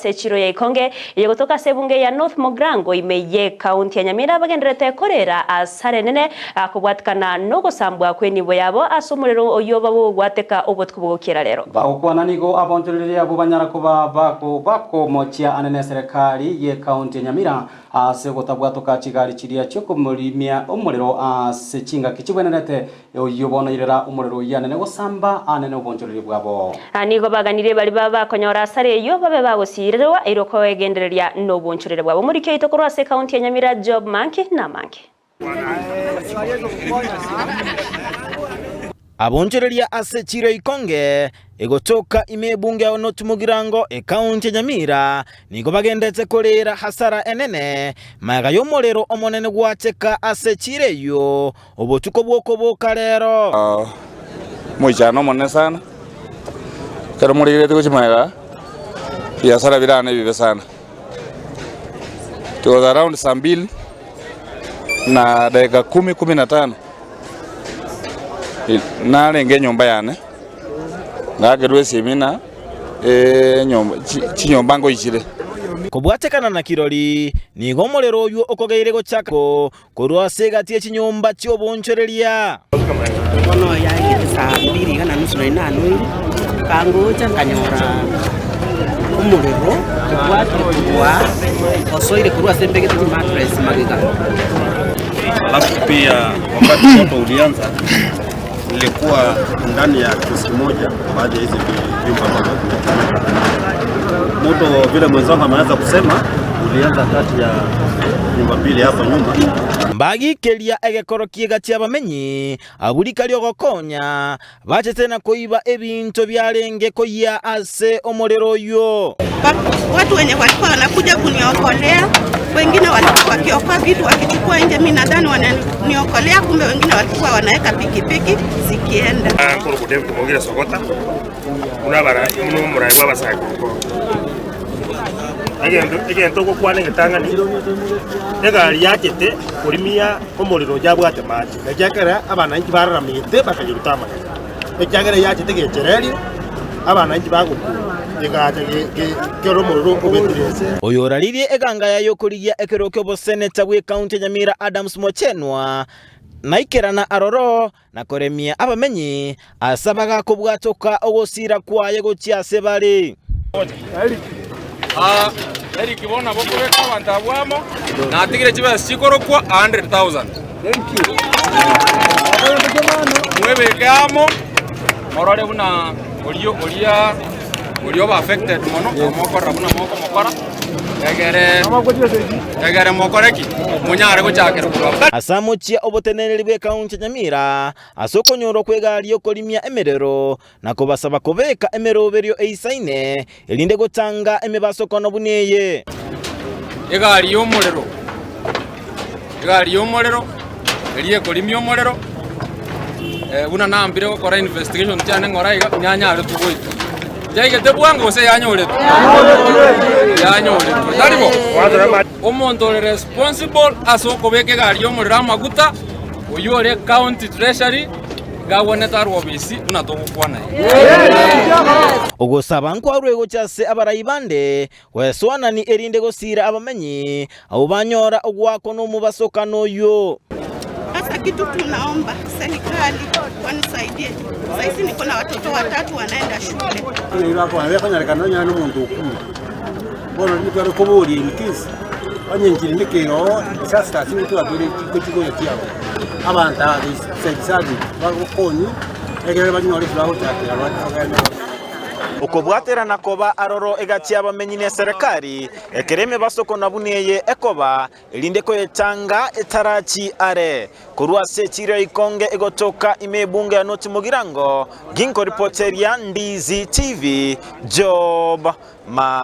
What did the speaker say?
ase echiro ya Ikonge eye gotoka ase ebunge ya North Mogrango ime y'ekaunti ya Nyamira bagendererete korera asara enene kobwatikana nogosambwa kw'enibo yabo ase omorero oyio bagogwateka obotuko bogokiera rero. Bagokwana nigo abonchoreria abwo banyara koba bakomochia ane neserekari y'ekaunti ya Nyamira Ase ogotabwatoka chigari chiria chi'okomorimia omorero ase chingaki chigwenerete, oyio bono irera omorero oyio anene gosamba anene obonchoreria bwabo. Nigo baganirie baria babe bakonyora asara eyio babe bagosiirerwa erio koegendereria nobonchoreria bwabo. Omoriki oito korwa ase ekaunti ya Nyamira Job Manki namange. Abonchoreria ase chiira ikonge egotoka ime ebunge ya North Mugirango ekaunti ya Nyamira nigo bagendete koreera hasara enene magega y'omorero omonene gwacheka ase chiira eyio obotuko bw'okoboka rero. Omoichano omonene sana, ekero morigereretie gochia magega, ebiasara bire nebibe sana. It was around saa mbili na dakika kumi, kumi na tano, narenge enyomba yane, ngakerwa esimi na enyomba chinyomba ngoichire. Kobwatekana na kirori, nigo omorero oyio okogeire gochaka korwa ase egati ye chinyomba chi'oboonchoreria. Bono yaikire saa mbili iga na nusu nari nanweire, nkangocha nkanyora omorero obwatire korwa osoire korwa ase mbegete chimattress magega. Alafu pia wakati moto ulianza nilikuwa ndani ya kioski moja, baadhi ya hizi vyumba ambavyo vimechomeka. Moto vile mwenzangu ameanza kusema ulianza kati ya nyumba mbili hapo nyuma. Mbagikeria egekoro ki'egati chi'abamenyi abwo rika ri'ogokonya, bachete na koiba ebinto biarenge koyia ase omorero oyio. Watu wenye walikuwa wanakuja kuniokolea, wengine walikuwa wakiokoa vitu wakichukua nje, mimi nadhani wananiokolea, kumbe wengine walikuwa wanaweka pikipiki zikienda. Nkorokwa David Mogire Sogota, buna abara buna omorai bw'abasae korwa Egento egento ogokwana egetang'ani, egari yachete korimia omorero yabwate mache, na ekiagera abananchi bararamete bakayeruta amagena. Ekiagera yachete gechereria, abananchi bagokwa, egacha ge ge kera omorero obetire inse. Oyoraririe eganga yaye y'okorigia ekero ki'oboseneta bw'ekaunti ya Nyamira Adams Mochenwa naikerana aroro na koremia abamenyi ase abagakobwatoka ogosiira kwaye gochia ase bare. Eric bono nabo okobeka abanto abwo amo, natigire chibesa chikorokwa 100,000. Mwebeke amo, morore buna oria oria oria oba affected mono, mokorora buna mokomokora, egere egere mokore ki? Monyare gochakera korwa abwo. Ase amochie oboteneneri bw'ekaunti ya Nyamira ase okonyorwa kw'egari y'okorimia emerero na kobasaba kobeka emeroberio eisaine, erinde gotanga emebasokono buna eye. Egari y'omorero, egari y'omorero, eria ekorimia omorero, buna nambire gokora investigation chiane ng'ora iga, nyanyaretwe goika. Yaigete bwango gose yanyoretwe? Yanyoretwe, tari bo? Omonto ore responsible ase okobeka egari y'omorero amaguta, oyio ore county treasury, Gagwanete arwe obisi buna togokwana iga. Ogosaba nkwarwe gocha ase abarai bande gwesoanani erinde gosiira abamenyi abwo banyora ogoakwa nomobasokano oyio. Sasa kitu tunaomba serikali wanisaidie. Saizi niko na watoto watatu wanaenda shule. Ekonyarekana onye nomonto okure, bono nigo tware koboria in case onye enchiri nekero disasters nigo twatwire chiko chigocha chiabo, abanto aba they said service bagokonywa ekero banyore eki bagochakera bagende. Okobwaterana koba aroro egati y'abamenyi n'eserekari, ekero emebasoko na buna eye ekoba, erinde koyetanga etarachi are. Korwa ase echiiro ya Ikonge egotoka ime ebunge ya North Mugirango, ginkoripoteria Ndizi TV, Job Ma.